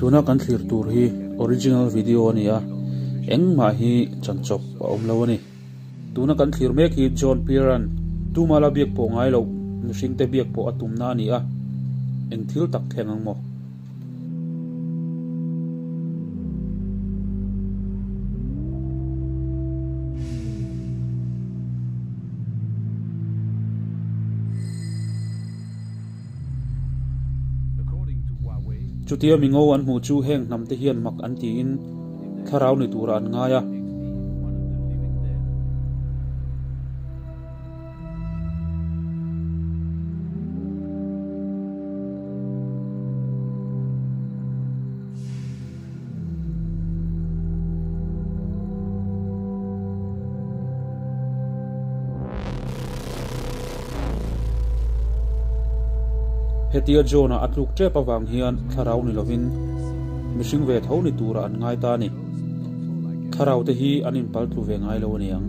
Tuna kan thlir tur hi original video a ni a, engmah hi chanchawp a awm lo a ni. Tuna kan thlir mek hi John Pier-a'n tumala biak pawh ngai loh mihringte biak pawh a tumna a ni a, eng thil tak thleng ang maw? Chutia mingo an hmuh chu heng hnam te hian mak an tiin thlarau ni turah an ngai a. Hetia John-a a tluk tep avang hian thlarau ni lovin mihring ve tho ni turah an ngai ta a ni. Thlarau te hi an inpal tlu ve ngai lo a niang.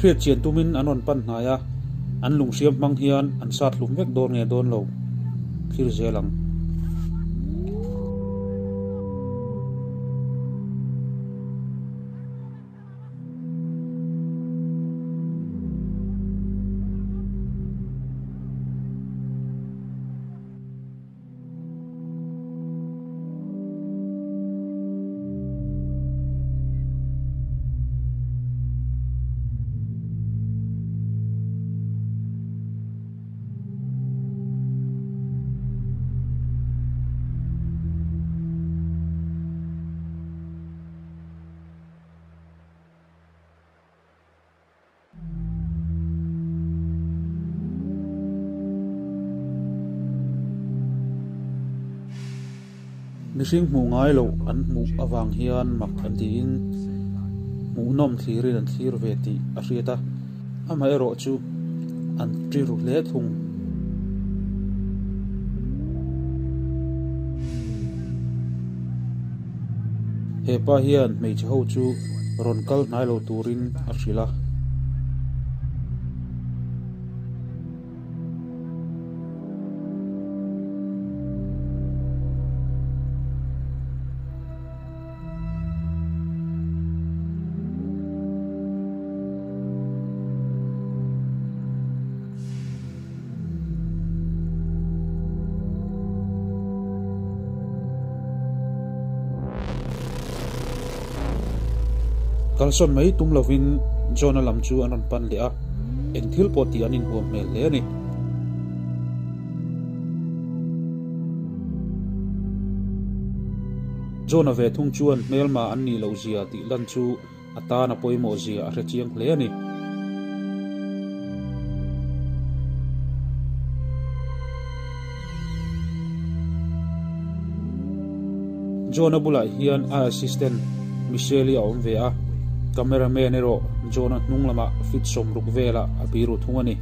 Hriat chian tumin an rawn pan hnai a, an lunghriam hmang hian an sat hlum vek dawn nge dawn lo thlir zel ang. Mihring hmuh ngai loh an hmuh avang hian mak an tiin hmuhnawm thlirin an thlir ve tih a hriat a, amaherawh chu an ṭi ru hle thung. He pa hian hmeichhe ho chu rawn kal hnai lo turin a hrilh a. Kalsawn mai tum lovin John-a lam chu an rawn pan leh a, eng thil pawh tih an inhuam hmel hle a ni. John-a ve thung chuan hmelma an nih loh zia tih lan chu a tan a pawimawh zia a hre chiang hle a ni. John-a bulah hian a assistant Michelle-i a awm ve a, cameraman erawh John-a hnung lamah feet 60 velah a biru thung a ni.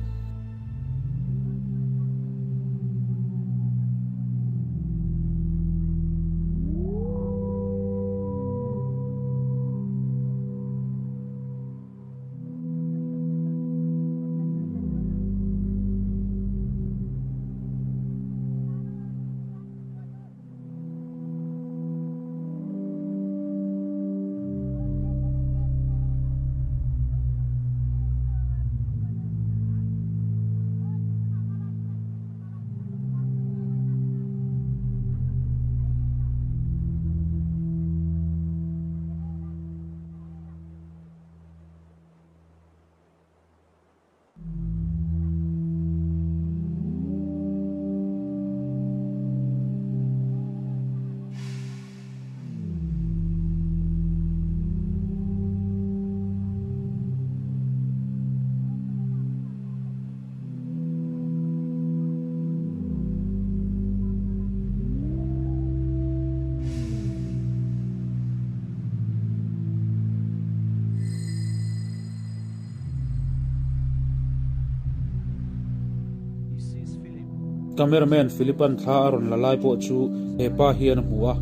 Cameraman Philip-a'n thla a rawn la lai pawh chu he pa hian a hmu a.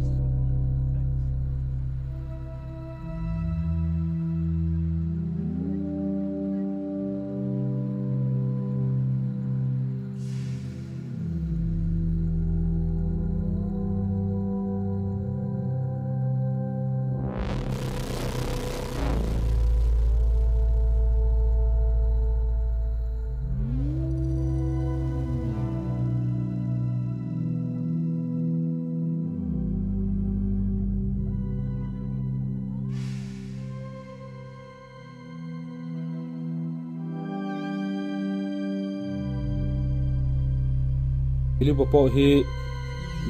Philipa pawh hi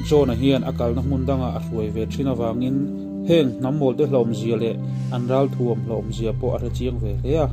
John-a hian a kalna hmun dangah a hruai ve thin avangin heng hnam mawlte hlawmzia leh an ralthuam hlawmzia pawh a hre chiang ve hle a.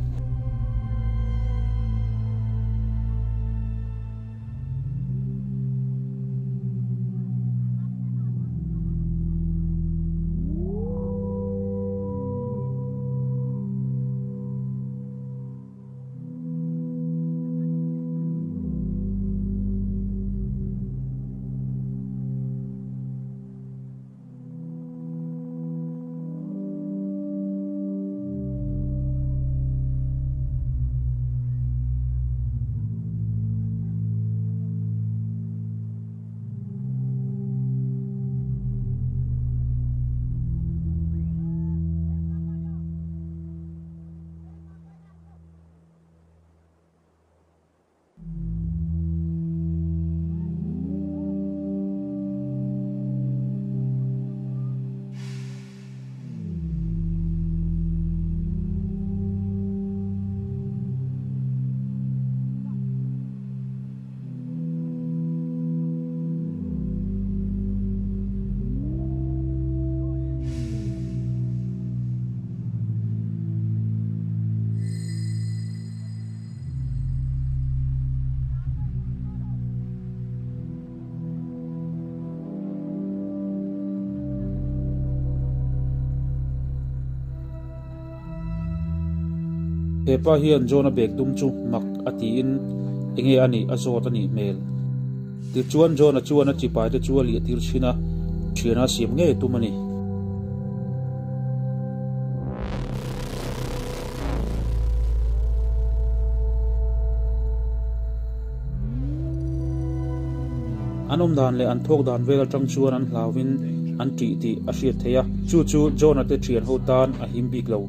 He pa hian John-a bag dum chu mak a tiin enge a nih a zawt a nih hmel. Tichuan John-a chuan a chipai te chu a liah tir thin a, thiana siam ngei a tum a ni. An awm dan leh an thawk dan vel atang chuan an hlauin an ṭih tih a hriat theih a, chu chu John-a te ṭhian ho tan a him bik lo.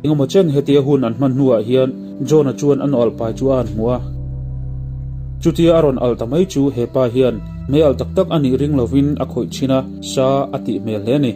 Engemaw chen hetia hun an hman hnuah hian John-a chuan a nawlh pai chu a han hmu a. Chutia a rawn alh ta mai chu he pa hian hmei alh tak tak a nih ring lovin a khawih thin a, sa a tih hmel hle a ni.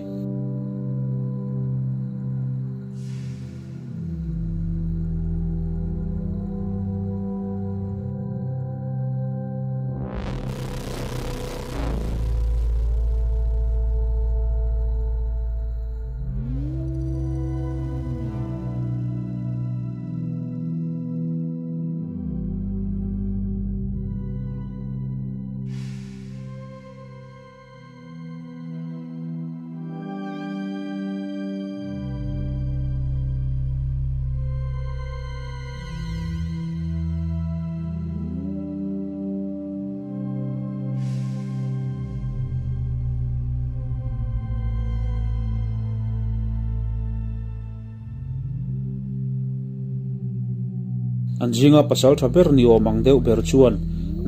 An zinga pasal tha ber ni awm ang deuh ber chuan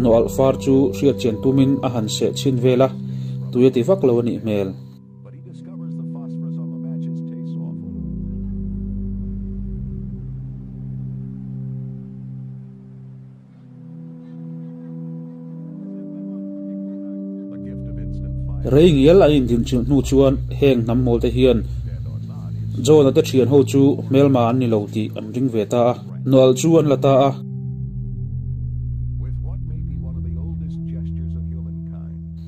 nawalh far chu hriatchian tumin a han seh chhin vel a, tui a ti vak lo a nih hmel. Rei ngial an indinchilh hnu chuan heng hnam mawl te hian John-a te thian ho chu hmelma an ni lo tih an ring ve ta a, nawalh chu an la ta a.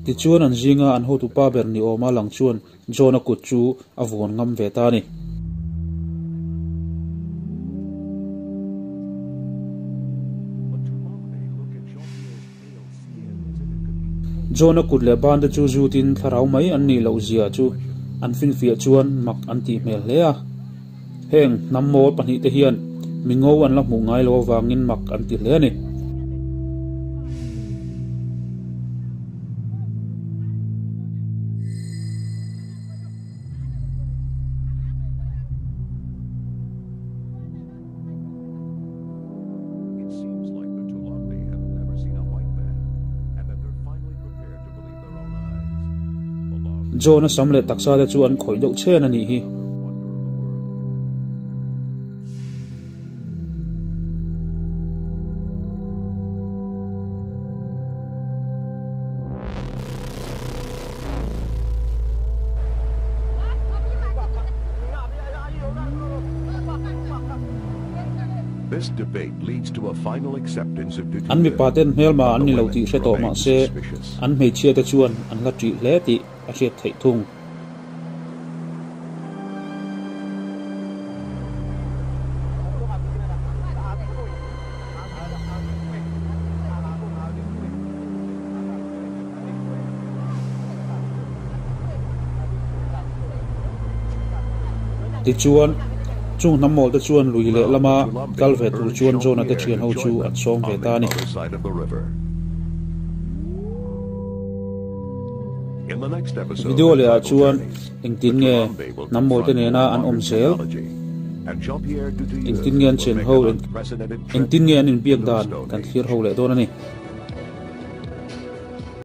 Tichuan an zinga an hotupa ber ni awma lang chuan John-a kut chu a vuan ngam ve ta a ni. John-a kut leh bante chu zutin thlarau mai an nih loh zia chu an finfiah chuan mak an tih hmel hle a. Heng hnam mawl pahnihte hian mi ngo an la hmuh ngai lo avangin mak an ti hle a ni. John-a sam leh taksa te chu an khawih deuh chhen a nih hi. An mipa ten hmelma an ni lo tih hre tawh mah se, an hmeichhia te chuan an la ṭih hle tih a hriat theih thung. Tichuan, chung hnam mawlte chuan lui leh lama kal ve tur chuan John-a te thian ho chu an sawm ve ta a ni. Video leh ah chuan engtin nge hnam mawlte nena an awm zel, engtin nge an chen ho, engtin nge an inbiak dan kan thlir ho leh dawn a ni.